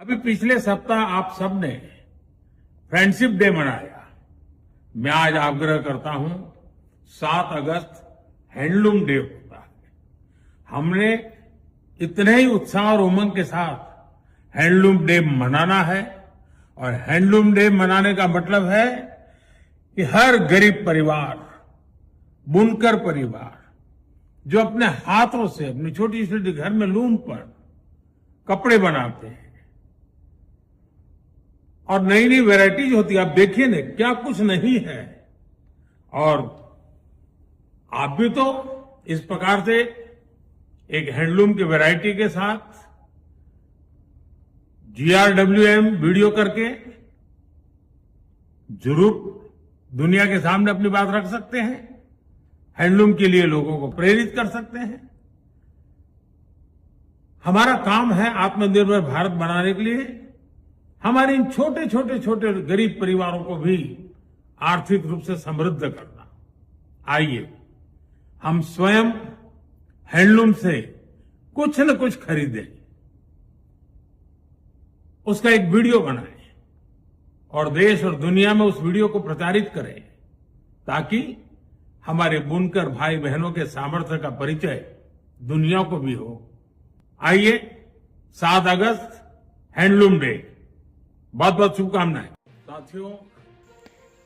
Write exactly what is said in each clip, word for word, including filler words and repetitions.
अभी पिछले सप्ताह आप सब ने फ्रेंडशिप डे मनाया। मैं आज आग्रह करता हूं, सात अगस्त हैंडलूम डे होता है। हमने इतने ही उत्साह और उमंग के साथ हैंडलूम डे मनाना है। और हैंडलूम डे मनाने का मतलब है कि हर गरीब परिवार, बुनकर परिवार, जो अपने हाथों से अपनी छोटी छोटी घर में लूम पर कपड़े बनाते हैं, और नई नई वैरायटीज होती है। आप देखिए ना, क्या कुछ नहीं है। और आप भी तो इस प्रकार से एक हैंडलूम की वैरायटी के साथ जीआरडब्ल्यूएम वीडियो करके जरूर दुनिया के सामने अपनी बात रख सकते हैं, हैंडलूम के लिए लोगों को प्रेरित कर सकते हैं। हमारा काम है आत्मनिर्भर भारत बनाने के लिए हमारे इन छोटे छोटे छोटे गरीब परिवारों को भी आर्थिक रूप से समृद्ध करना। आइए, हम स्वयं हैंडलूम से कुछ न कुछ खरीदें, उसका एक वीडियो बनाएं और देश और दुनिया में उस वीडियो को प्रचारित करें, ताकि हमारे बुनकर भाई बहनों के सामर्थ्य का परिचय दुनिया को भी हो। आइए, सात अगस्त हैंडलूम डे। बहुत बहुत शुभकामनाएं। साथियों,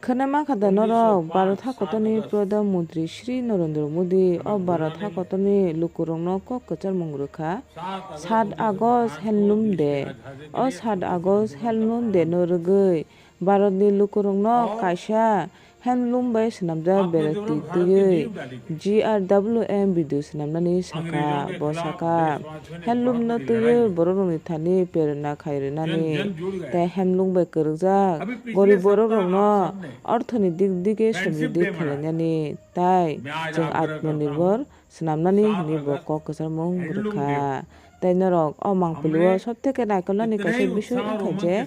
Khwnama kha da norok, Bharat hakotorni Pradhan Mantri Shri Narendra Modi o Bharat hakotorni lukurokno kok kwcharmung rwkha, sat August Handloom Day. O sat August Handloom Day no rwgwi Bharatni lukurokno kaisa handloom bai swnamjak bereti twiwi G R W M video swnamnani sakha. Bo sakha, handloom no twiwi bororokni thani prerna khai rwnani tei handloom bai kwrwkjak gorib bororokno orthoni dik dige somriddhi khwlainani tai chwng atmanirbhor swnamnani hwnwi bo kok kwcharmung rwkha. Tei norok o mangpili o sob theke naikolnani kaisa bising wngkha je,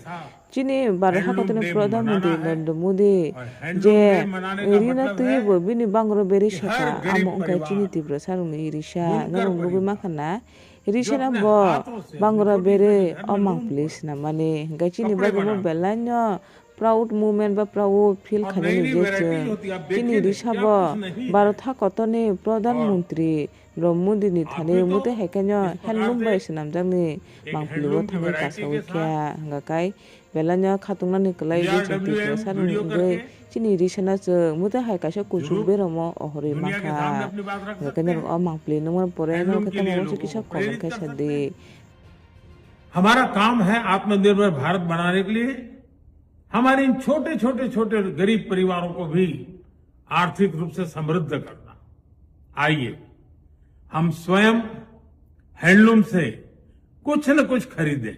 chini Bharat hakotorni Pradhan Mantri Narendra Modi je rino twiwi bo bini bangro berwi sakha, amo wngkha chini Tiprasarokni risa. Norok nugwi mankha na, risano bo bangro berwi o mangpili swnamani. Hwnkhe chini bagwi bo belaino proud moment ba proud feel khainani je chwng chini risa bo Bharat hakotorni Pradhan Mantri Narendra Modi ni thani mutai hai khe no handloom bai swnamjakni mangpili o thangwi kasaui kha. Hwnkha khe belaino khatungnani kwlai je chwng Tiprasarokni wngwi chini risano chwng mutai hai kaisa kuchuk beramo ohorwi mankha. Hwnkha khe norok o mangpili nukmani pore no khe tamo uansuk kisa comment khe sa di. हमारा काम है आत्मनिर्भर भारत बनाने के लिए हमारे इन छोटे छोटे छोटे गरीब परिवारों को भी आर्थिक रूप से समृद्ध करना। आइए, हम स्वयं हैंडलूम से कुछ न कुछ खरीदें,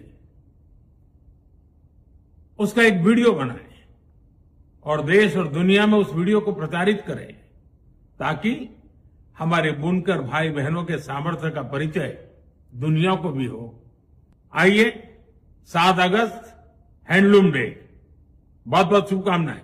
उसका एक वीडियो बनाएं और देश और दुनिया में उस वीडियो को प्रचारित करें, ताकि हमारे बुनकर भाई बहनों के सामर्थ्य का परिचय दुनिया को भी हो। आइए, सात अगस्त हैंडलूम डे। बहुत बहुत शुभकामनाएं।